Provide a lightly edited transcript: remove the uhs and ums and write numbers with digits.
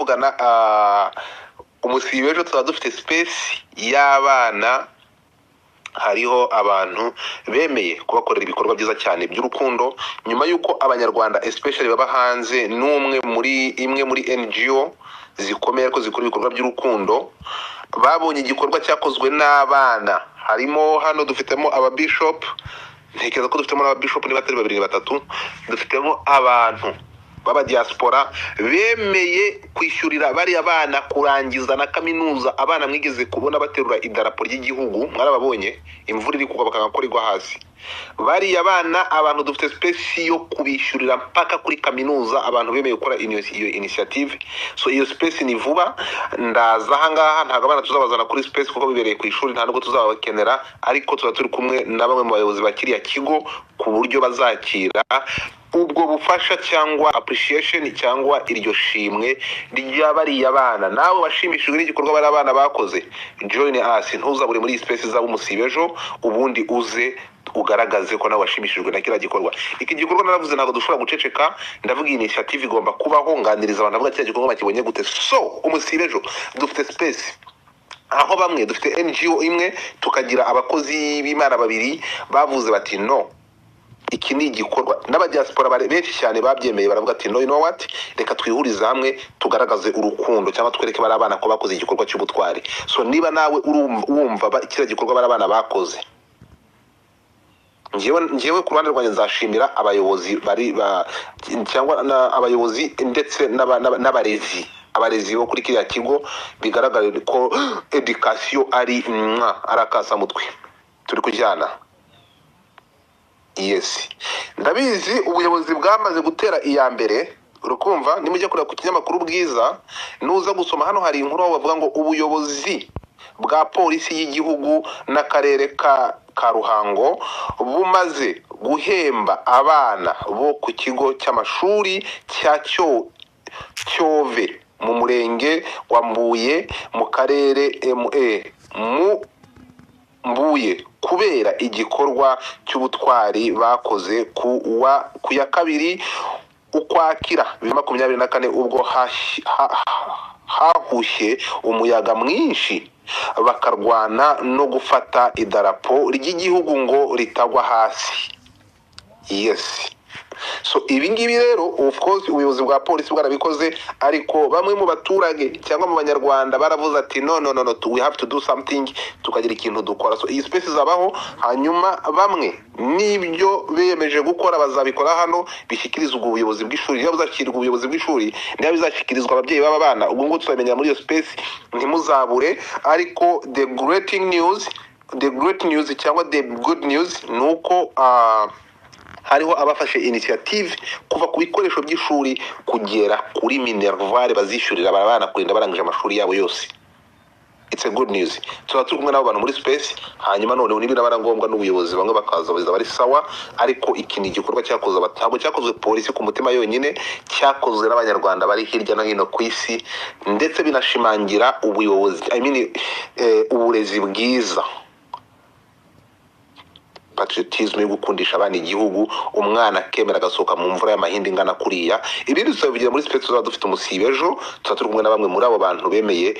turavugana. Umusibo ejo tuzaba dufite space y'abana. Hariho abantu bemeye kubakorera ibikorwa byiza cyane by'urukundo, nyuma y'uko Abanyarwanda, especially baba hanze, n'umwe muri imwe muri NGO zikomeye ariko zikora ibikorwa by'urukundo, babonye igikorwa cyakozwe n'abana. Harimo hano dufitemo ababishop, ntekereza ko dufitemo n'ababishop, niba atari babiri ni batatu. Dufitemo abantu b'abadiaspora bemeye kwishyurira bariya bana kurangiza na kaminuza. Abana mwigeze kubona baterura idarapo ry'igihugu, mwarababonye, imvura iri kugwa bakanga ko rigwa hasi. Bariya bana, abantu dufite space yo kubishyurira mpaka kuri kaminuza, abantu bemeye gukora iyo initiative. So iyo space ni vuba, ndaza ahangaha. Ntabwo abana tuzabazana kuri space kuko bibereye ku ishuri, nta nubwo tuzabakenera, ariko tuba turi kumwe na bamwe mu bayobozi ba kiriya kigo ku buryo bazakira ubwo bufasha cyangwa appreciation cyangwa iryo shimwe rya bariya bana. Nawe washimishijwe n'igikorwa bariya bana bakoze, join us, ntuzabure muri iyi space izaba umusibe ejo, ubundi uze ugaragaze ko nawe washimishijwe na kiriya gikorwa. Iki gikorwa naravuze, ntabwo dushobora guceceka. Ndavuga, iyi initiative igomba kubaho. Nganiriza abantu, avuga kiriya gikorwa bakibonye gute. So umusibe ejo dufite space aho bamwe dufite NGO imwe, tukagira abakozi b'Imana babiri bavuze bati: "No, iki ni igikorwa." N'abadiaspora benshi cyane babyemeye, baravuga ati: "No, you know what, reka twihurize hamwe tugaragaze urukundo cyangwa twereke bari abana ko bakoze igikorwa cy'ubutwari." So niba nawe wumva kiriya gikorwa bari abana bakoze, njyewe ku ruhande rwanjye nzashimira abayobozi bari ba cyangwa abayobozi ndetse n'abarezi bo kuri kiriya kigo. Bigaragara ko education ari mwa ari akasamutwe. Turi kujyana? Yes, ndabizi ubuyobozi bwamaze gutera iya mbere. Urukumva, nimujya kureba ku kinyamakuru Bwiza, nuza gusoma hano hari inkuru aho bavuga ngo ubuyobozi bwa Polisi y'Igihugu n'akarere ka Ruhango bumaze guhemba abana bo ku kigo cy'amashuri cya Cyove mu murenge wa Mbuye mu karere mu Mbuye kubera igikorwa cy'ubutwari bakoze ku ya 2 Ukwakira 2024, ubwo hahushye umuyaga mwinshi bakarwana no gufata idarapo ry'igihugu ngo ritagwa hasi. Yes, so ibi ngibi rero, of course, ubuyobozi bwa polisi bwarabikoze, ariko bamwe mu baturage cyangwa mu Banyarwanda baravuze ati: "No, no, no, no, we have to do something," tukagira ikintu dukora. So iyi space izabaho, hanyuma bamwe n'ibyo biyemeje gukora bazabikora hano, bishyikirizwa ubuyobozi bw'ishuri. Niba buzashyikirizwa ubuyobozi bw'ishuri, niba bizashyikirizwa ababyeyi b'aba bana, ubwo ngubu tuzabimenya muri iyo space, ntimuzabure. Ariko the great news cyangwa the good news ni uko hariho abafashe initiative kuva ku bikoresho by'ishuri kugera kuri minerval bazishyurira aba bana kurinda barangije amashuri yabo yose. It's a good news. Tuba turi kumwe n'abo bantu muri space, hanyuma noneho niba naba ngombwa n'ubuyobozi bamwe bakaza, bazaba ari sawa. Ariko iki ni igikorwa cyakoze ntabwo cyakozwe polisi ku mutima yonyine, cyakozwe n'Abanyarwanda bari hirya no hino ku isi, ndetse binashimangira ubuyobozi, I mean, uburezi bwiza, patriotisme yo gukundisha abana igihugu, umwana akemera agasohoka mu mvura y'amahindi ingana kuriya. Ibindi tuzabivugira muri space tuzaba dufite umusibe ejo. Tuba turi kumwe na bamwe muri abo bantu bemeye.